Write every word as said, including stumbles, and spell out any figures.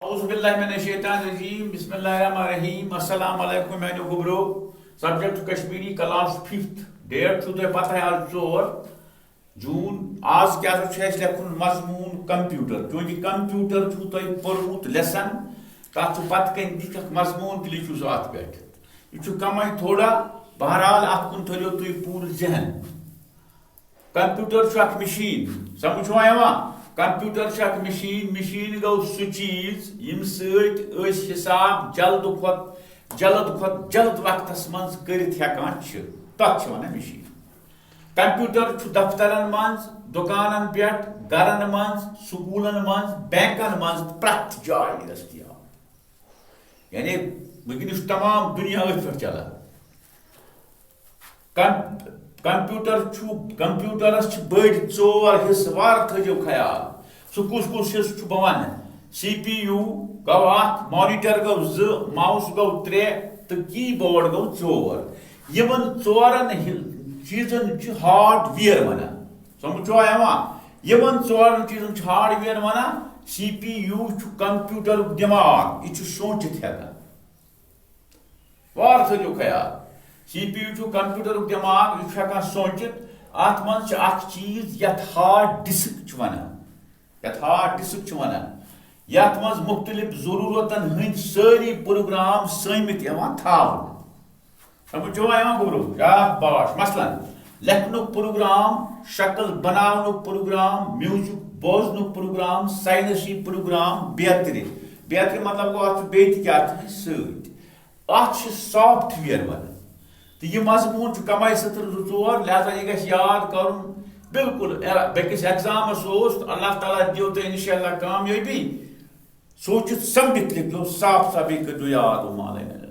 اعوذ باللہ من الشیطان الرجیم، بسم اللہ الرحمن الرحیم۔ السلام علیکم میانیو گوبرو۔ سبجیکٹ چھُ کشمیری، کلاس ففتھ۔ ڈیٹ چھُو تۄہہِ پتہ، آز ژور جون۔ آز کیٛاہ سا چھُ اَسہِ لیکھُن؟ مضموٗن کمپیوٹر۔ چوٗنٛکہِ کمپیوٹر چھُو تۄہہِ پوٚرمُت لیسن، تَتھ چھُ پتہٕ کَنہِ دِتھ اَکھ مضموٗن، تہِ لیکھِو سا اَتھ پٮ۪ٹھ۔ یہِ چھُ کمٕے تھوڑا، بہرحال اَتھ کُن تھٲیِو تُہۍ پوٗرٕ ذہن۔ کمپیوٹر چھُ اکھ مِشیٖن، سمجھ چھُوا یِوان؟ کمپیوٹر چھُ اکھ مِشیٖن، مِشیٖن گوٚو سُہ چیٖز ییٚمہِ سۭتۍ أسۍ حساب جلد کھۄتہٕ جلد کھۄتہٕ جلد وقتس منٛز کٔرِتھ ہٮ۪کان چھِ، تتھ چھِ ونان مِشیٖن۔ کمپیوٹر چھُ دفترن منٛز، دُکانن پٮ۪ٹھ، گرن منٛز، سکوٗلن منٛز، بینکن منٛز، پرٛٮ۪تھ جایہِ دٔستیاب۔ یعنی وٕنکیٚنَس چھُ تمام دُنیا أتھۍ پٮ۪ٹھ چلان۔ کم-، کمپیوٹر چھُ، کمپیوٹرس چھِ بٔڑۍ ژور حصہٕ، وارٕ تھٲیزیو خیال۔ سُہ کُس کُس حصہٕ چھُ بہٕ وَنہٕ؟ سی پی یوٗ گوٚو اکھ، مانیٹر گوٚو زٕ، ماوُس گوٚو ترٛےٚ تہٕ کی بورڈ گوٚو ژور۔ یِمن ژورن ہِ-، چیٖزن چھِ ہارڈ وِیئر وَنان۔ سمجھ چھُوا یِوان؟ یِمن ژورن چیٖزن چھِ ہارڈ وِیئر وَنان۔ سی پی یوٗ چھُ کمپیوٹرُک دٮ۪ماغ، یہِ چھُ سوٗنٛچِتھ ہٮ۪کان۔ وارٕ تھٲیِو خیال، سی پی یوٗ چھُ کمپیوٹرُک دٮ۪ماغ، یہِ چھُ ہٮ۪کان سوٗنٛچِتھ۔ اَتھ منٛز چھِ اکھ چیٖز یَتھ ہارڈ ڈِسک چھِ وَنان، یَتھ ہارڈ ڈِسک چھِ وَنان، یَتھ منٛز مُختٔلِف ضروٗرتن ہٕنٛدۍ سٲری پروگرام سٲمِتھ یِوان تھاونہٕ۔ سمجھ چھُوا یِوان گوٚبرو؟ شاباش۔ مثلاً، لیکھنُک پروگرام، شکل بناونُک پروگرام، میوٗزک بوزنُک پروگرام، ساینسی پروگرام، بیترِ۔ بیترِ مطلب گوٚو، اَتھ چھُ بیٚیہِ تہِ کیٛاہ تام سۭتۍ۔ اَتھ چھِ سافٹ ویئر وَنان۔ تہٕ یہِ مضموٗن چھُ کمٕے سطر زٕ ژور، لہذا یہِ گژھِ یاد کرُن۔ بالکل، اے، بیٚکِس ایگزامس اوس، اللہ تعالیٰ دِیو تۄہہِ انشاءاللہ کامیٲبی۔ سوٗنٛچِتھ سمجھِتھ لیکھِو، صاف صاف، بیٚیہِ کٔرِو یاد، وما علینا الا